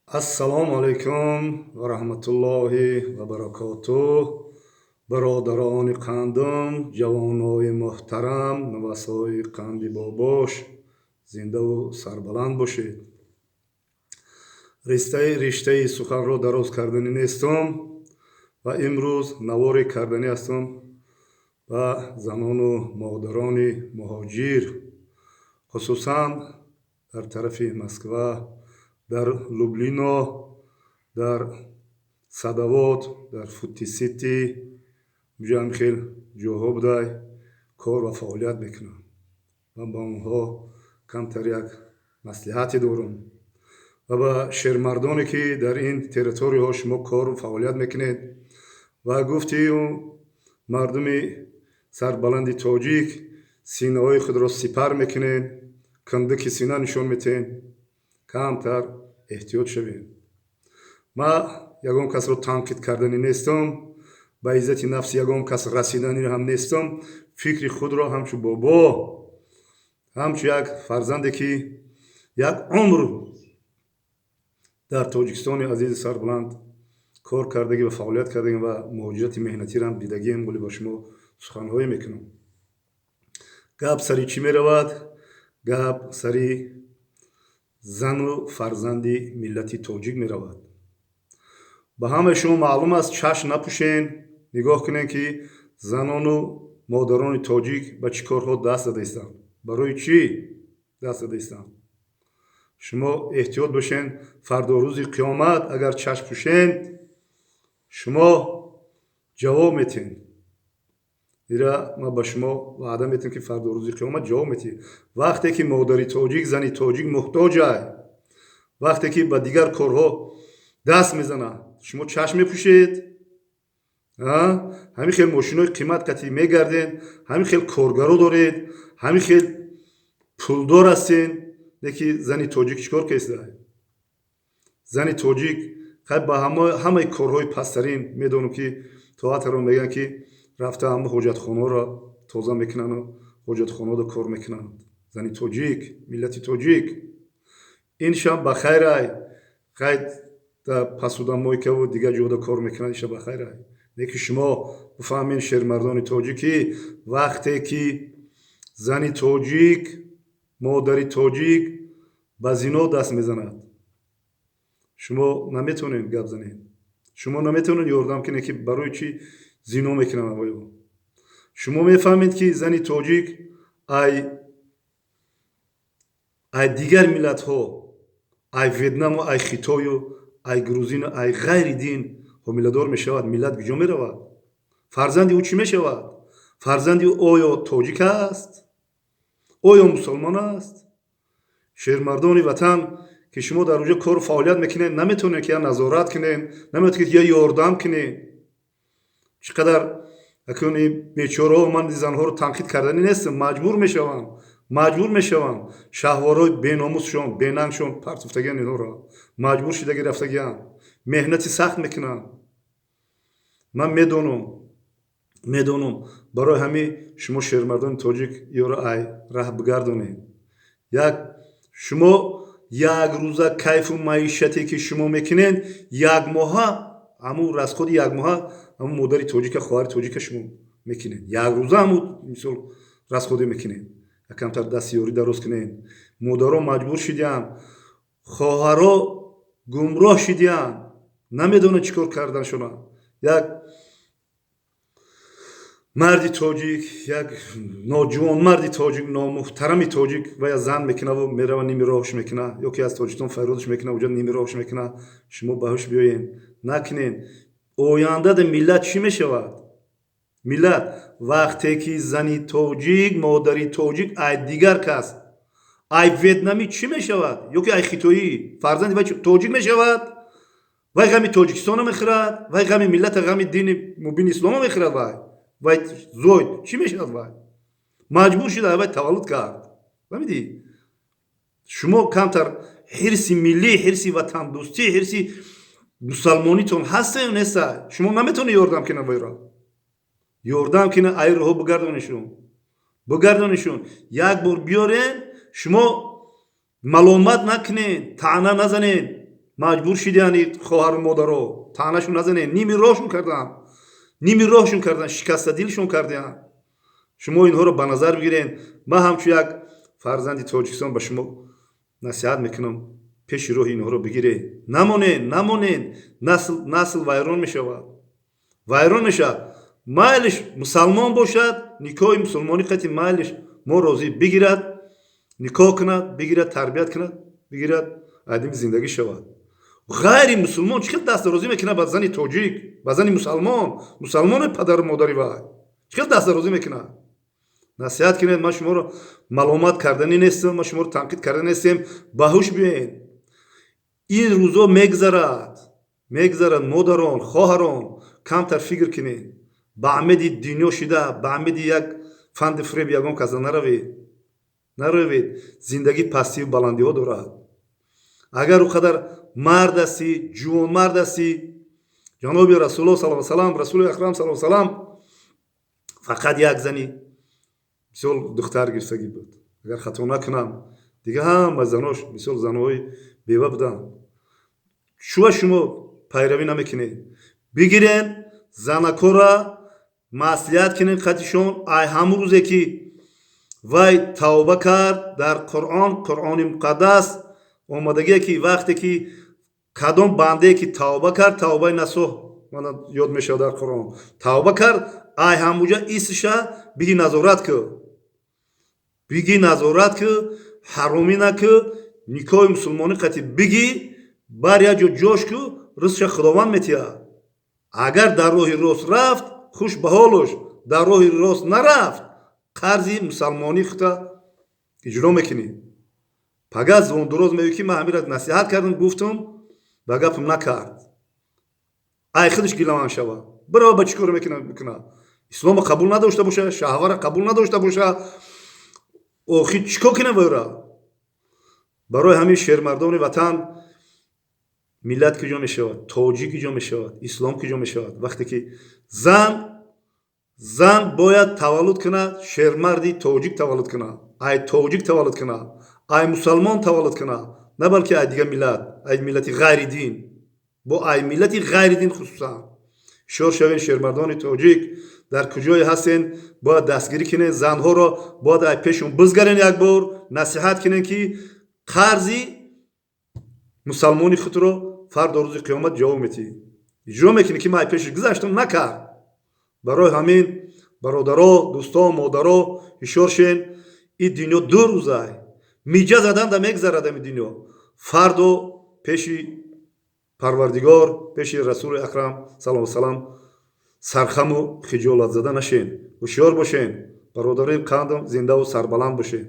Ассалому алайкум ва раҳматуллоҳи ва баракотуҳ. Бародарони қандум, ҷавонои муҳтарам, навасои қанди бобош, зиндаву сарбаланд бошед. Риштаи суханро дароз карданӣ нестам ва имрӯз наворе карданӣ ҳастам ба занону модарони муҳоҷир, хусусан дар тарафи Москва, дар Люблино, дар Садовод, дар Футисити, ҷам хел ҷоҳо будай, кор ва фаъолият мекунанд. Ман ба онҳо камтар як маслиҳате дорам ва ба шермардоне, ки дар ин территорияҳо шумо кору фаъолият мекунед ва гуфтию мардуми сарбаланди тоҷик синаҳои худро сипар мекунед, кандики сина нишон метиҳед, камтар эҳтиёт шавед. Ман ягон касро танқид карданӣ нестам, ба иззати нафси ягон кас расиданӣ ҳам нестам. Фикри худро ҳамчун бобо, ҳамчун як фарзанде, ки як умр дар Тоҷикистони азизи сарбаланд кор кардагӣ ва фаъолият кардагӣ ва муҳоҷирати меҳнатиро ҳам дидагиам, вале ба шумо суханҳое мекунам. Гап сари чӣ меравад? Гап сари зану фарзанди миллати тоҷик меравад. Ба ҳамаи шумо маълум аст, чашм напӯшен, нигоҳ кунед, ки занону модарони тоҷик ба чӣ корҳо даст зада истанд, барои чӣ даст зада истанд. Шумо эҳтиёт бошен, фардо рӯзи қиёмат агар чашм пӯшен, шумо ҷавоб метиҳед. Ира ман ба шумо ваъда метиҳам, ки фардо рӯзи қиёмат ҷавоб метиҳед. Вақте ки модари тоҷик, зани тоҷик муҳтоҷай, вақте ки ба дигар корҳо даст мезанад, шумо чашм мепӯшед, ҳамин хел мошинои қимат кати мегардед, ҳамин хел коргаро доред, ҳамин хел пулдор ҳастен, леки зани тоҷик чӣ кор кеста? Зани тоҷик ба ҳамаи корҳои пасттарин, медонам, ки тоатаро мегӯянд, ки рафта ҳама ҳоҷатхонаро тоза мекунану ҳоҷатхонаро кор мекунанд. Зани тоҷик, миллати тоҷик, ин шаб ба хайрай, хай посудомойкаву дигар ҷода кор мекунанд, ин шаб ба хайрай. Леки шумо бифаҳмед, шермардони тоҷикӣ, вақте ки зани тоҷик, модари тоҷик ба зино даст мезанад, шумо наметавонед гап занед, шумо наметавонед ёрдам кунед, ки барои чӣ зино мекунанд авоё. Шумо мефаҳмед, ки зани тоҷик ай дигар миллатҳо, ай Ветнаму ай Хитою ай грузину ай ғайри дин ҳомиладор мешавад, миллат куҷо меравад? Фарзанди ӯ чӣ мешавад? Фарзанди ӯ оё тоҷик аст? Оё мусулмон аст? Шермардони ватан, ки шумо дар онҷо кору фаъолият мекунед, наметавонед, ки я назорат кунед, наметавонед, ки я ёрдам кунед. Чӣ қадар акун бечораҳо, ман занҳоро танқид карданӣ нестам, маҷбур мешаванд, маҷбур мешаванд. Шаҳворои беномусшон, бенангшон партофтагиан, инҳоро маҷбур шидаги рафтагианд, меҳнати сахт мекунанд. Ман медонам, медонам. Барои ҳамин шумо, шермардони тоҷик, ёро ай раҳ бигардонед. Як шумо як рӯза кайфу маишате, ки шумо мекунед, як моҳа ҳамун расходи як моҳа ҳамун модари тоҷика, хоҳари тоҷика шумо мекунед. Як рӯза ҳамун мисол расходе мекунед. Якамтар дасти ёрӣ дароз кунед. Модаро маҷбур шидианд, хоҳаро гумроҳ шидианд, намедонанд чӣ кор карданшона. Як марди тоҷик, як ноҷувонмарди тоҷик, номуҳтарами тоҷик вая зан мекунаву мерава, ними роҳш мекуна, ё ки аз Тоҷикистон файродаш мекуна, уҷа ними роҳш мекуна. Шумо ба ҳуш биёед, накунед. Оянда да миллат чӣ мешавад? Миллат вақте ки зани тоҷик, модари тоҷик ай дигар кас, ай ветнамӣ чӣ мешавад, ё ки ай хитоӣ, фарзанди вай тоҷик мешавад? Вай ғами Тоҷикистонро мехӯрад, вай ғами миллата, ғами дини мубини исломо мехӯрад. Вай зоид чӣ мешавад? Вай маҷбур шуда, вай таваллуд кард, фаҳмидӣ? Шумо камтар ҳирси миллӣ, ҳирси ватандӯстӣ, ҳирси мусалмонитон ҳаста ё неста? Шумо наметавонед ёрдам кунед вайро? Ёрдам кунед, ай роҳо бигардонешон, бигардонешон. Як бор биёрен, шумо маломат накунед, таъна назанед. Маҷбур шидияни хоҳару модаро, таънашон назанед. Ними роҳшон кардан, ними роҳшон кардан, шикастадилшон кардиян. Шумо инҳоро ба назар бигиред. Ман ҳамчун як фарзанди Тоҷикистон ба шумо насиҳат мекунам: пеши роҳи инҳоро бигиред, намонед, намонед. Насл, насл вайрон мешавад, вайрон мешавад. Майлиш, мусалмон бошад, никоҳи мусулмонӣ қати майлиш, мо розӣ, бигирад, никоҳ кунад, бигирад, тарбият кунад, бигирад, айдими зиндагӣ шавад. Ғайри мусулмон чӣ хел даст розӣ мекунад ба зани тоҷик, ба зани мусалмон? Мусалмоне падару модари вай чӣ хел даст розӣ мекунад? Насиҳат кунед. Ман шуморо маломат карданӣ нестам, ман шуморо танқид карданӣ нестем. Ба ҳуш биёед, ин рӯзо мегзарад, мегзарад. Модарон, хоҳарон, камтар фикр кунед. Ба амеди дунё шида, ба амеди як фанди фиреб ягон каса наравед, наравед. Зиндагӣ пастию баландиҳо дорад. Агар ӯ қадар мард ҳастӣ, ҷувонмард ҳастӣ, ҷаноби Расулулло сал салам, Расули Акрам сал салам фақат як зани, мисол, духтар гирифтагӣ буд, агар хато накунам. Дига ҳама занош, мисол, занҳои бева буданд. Шува шумо пайравӣ намекунед. Бигирен занакора, маслиҳат кунед қатишон. Ай ҳамун рӯзе ки вай тавба кард, дар Қуръон, Қуръони муқаддас омадагие ки вақте ки кадом бандае ки тавба кард, тавбаи насӯҳ мана ёд мешавад дар Қуръон, тавба кард, ай ҳамуҷа исша биги назорат кӯ, биги назорат кӯ, ҳаромӣ накӯ, никоҳи мусулмонӣ қати биги, бар як ҷо ҷош кӯ, ризқша Худованд метиҳад. Агар дар роҳи рост рафт, хуш ба ҳолуш, дар роҳи рост нарафт, қарзи мусалмонӣ хута иҷро мекунӣ. Пага звондуроз мегӯӣ ки ман ҳамира насиҳат кардам, гуфтам, ба гапам накард. Ай худаш гиламан шава, бирава, ба чӣ кор мекунад? Исломо қабул надошта боша, шаҳвара қабул надошта боша, охир чӣ кор кунем вайра? Барои ҳамин, шермардони ватан, миллат куҷо мешавад, тоҷик куҷо мешавад, ислом куҷо мешавад, вақте ки зан бояд таваллуд кунад, шермарди тоҷик таваллуд кунад, ай тоҷик таваллуд кунад, ай мусалмон таваллуд кунад, на балки ай дигар миллат, ай миллати ғайри дин, бо ай миллати ғайри дин хусусан. Ҳушёр шавен, шермардони тоҷик, дар куҷое ҳастен, бояд дастгирӣ кунед занҳоро, бояд ай пешон бизгарен, як бор насиҳат кунед ки қарзи мусалмони худро фардо рӯзи қиёмат ҷавоб метиҳӣ, иҷро мекунӣ ки ман ай пешаш гузаштам, накард. Барои ҳамин, бародаро, дӯстон, модаро, ҳушёр шен. Ин дунё 2 рӯзай, миҷа задан да мегзарад ами дунё. Фардо пеши Парвардигор, пеши Расули Акрам салом салам сархаму хиҷолатзада нашен. Ҳушёр бошен, бародарои қандам, зиндаву сарбаланд бошен.